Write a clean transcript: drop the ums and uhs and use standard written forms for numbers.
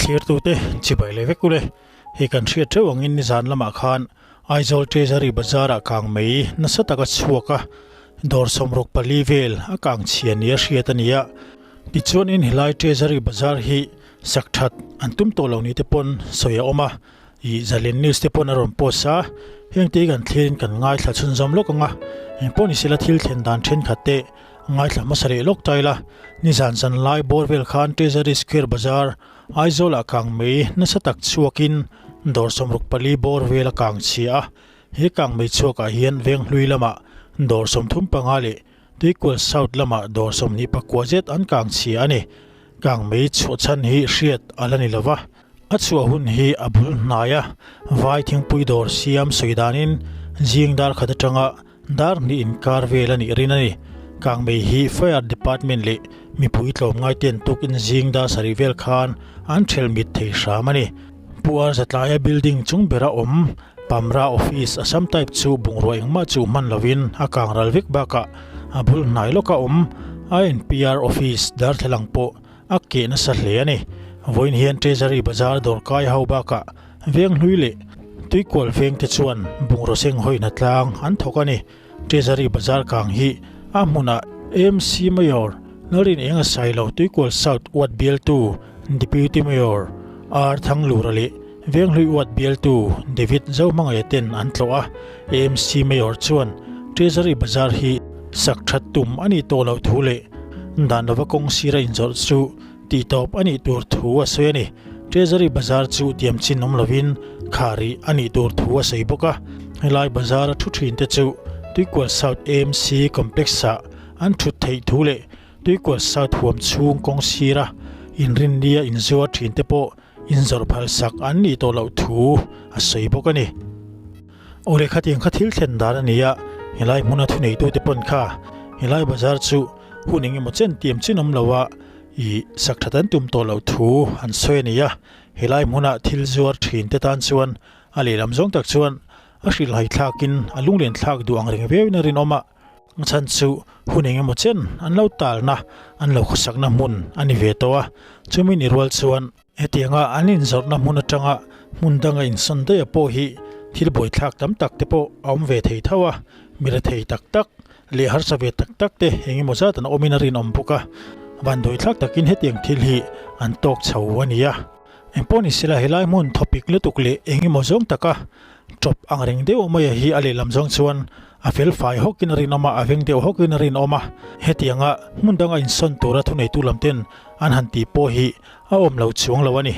Thlirtute chibai leh vek ule, hei kan hriat theuh angin nizan lamah khan Aizawl Treasury Bazar-ah kang mai nasa taka chhuak a, dawr 64 vel a kang chhia nia hriat a ni a. Tichuanin helai Treasury Bazar hi sak that an tum tawh lo ni te pawn sawi a awm a, ih Zalen News te pawn a rawn post a, heng te hi kan thlirin kan ngaithla chhunzawm lawk ang a, engpawh ni sela thil thlen dan thenkhat te Ngaithla hmasa leh lawk ta ila, nizan zan lai bawr vel khan Treasury Square Bazar, Aizawlah kang mei nasa tak chhuakin dawr 64 bawr vel a kang chhia a. He kang mei chhuakah hian Venghlui lamah dawr 35 leh Tuikual South lamah dawr 29 zet an kang chhia a ni. Kang mei chhuah chhan hi hriat a la ni lo va, a chhuah hun hi a bul hnaia vai thingpui dawr siam sawi danin zing dar khat atanga Dar hnih inkar vel a nih rin a ni. Kangmei hi Fire Department leh mipui tlawmngai ten tukin zing dar sarih vel khan an ṭhelh mit thei hram a ni. Pu Arzatlaia building chung bera awm Pamra Office Assam Type chu bungrua engmah chu hman lovin a kang ral vek bakah a bul hnai lawka awm INPR Office darthlalang pawh a keh nasa hle a ni. Vawiin hian Treasury Bazar dawrkai ho bakah Venghlui leh Tuikual vengte chuan bungraw seng hawihna tlang an thawk a ni. Treasury Bazar kang hi a hmunah AMC Mayor Lalrin Enga Sailo Tuikual South Ward bialtu Deputy Mayor R Thanglura leh Venghlui Ward bialtu David Zohmangaia ten an tlawh a. AMC Mayor chuan Treasury Bazar hi sak that tum a nih tawh loh thu leh dan lova kawng sira inzawrh chu Tihtawp a nih tur thu a sawi a ni. Treasury Bazar chu tiam chin awm lovin kha rih a nih tur thu a sawi bawk a. Helai bazar a thu thin te chu Tuikual South AMC Complex-ah an thut theih thu leh Tuikual South huam chhung kawng sira inrinnia inzuar thin te pawh inzawrh phalsak an nih tawh loh thu a sawi bawk a ni. Aw leh khatiang kha thil thlen dan a ni a, helai hmuna thuneitute pawn kha helai bazar chu hun engemaw chen tiam chin awm lo a, I sak that an tum tawh loh thu an sawi a ni a, helai hmuna thil zuar thin te tan chuan a lehlam zawng tak chuan a hrilhhai thlakin a lunglen thlak duh ang reng viauin a rinawm a, a chhan chu hun eng emaw chen an lo talna an lo khawsakna hmun a ni ve tawh a, chumi ni rual chuan hetianga an inzawrhna hmun atanga hmun danga insawn daih a pawh hi thil buaithlak tam tak te pawh a awm ve thei tho a, mi rethei tak tak Leh harsa ve tak tak te eng emaw zat an awmin a rinawm bawk a, vanduai thlak takin hetiang thil hi an tawk chho a ni a. Engpawh ni sela helai hmun thawpik lutuk leh eng emaw zawng taka tawp ang reng deuh maia hi a lehlam zawng chuan a fel fai hawkin a rinawm a, a veng deuh hawkin a rinawm a, hetianga hmun danga insawn tura thuneitu lam ten an han tih pawh hi a awm lo chuang lo a ni.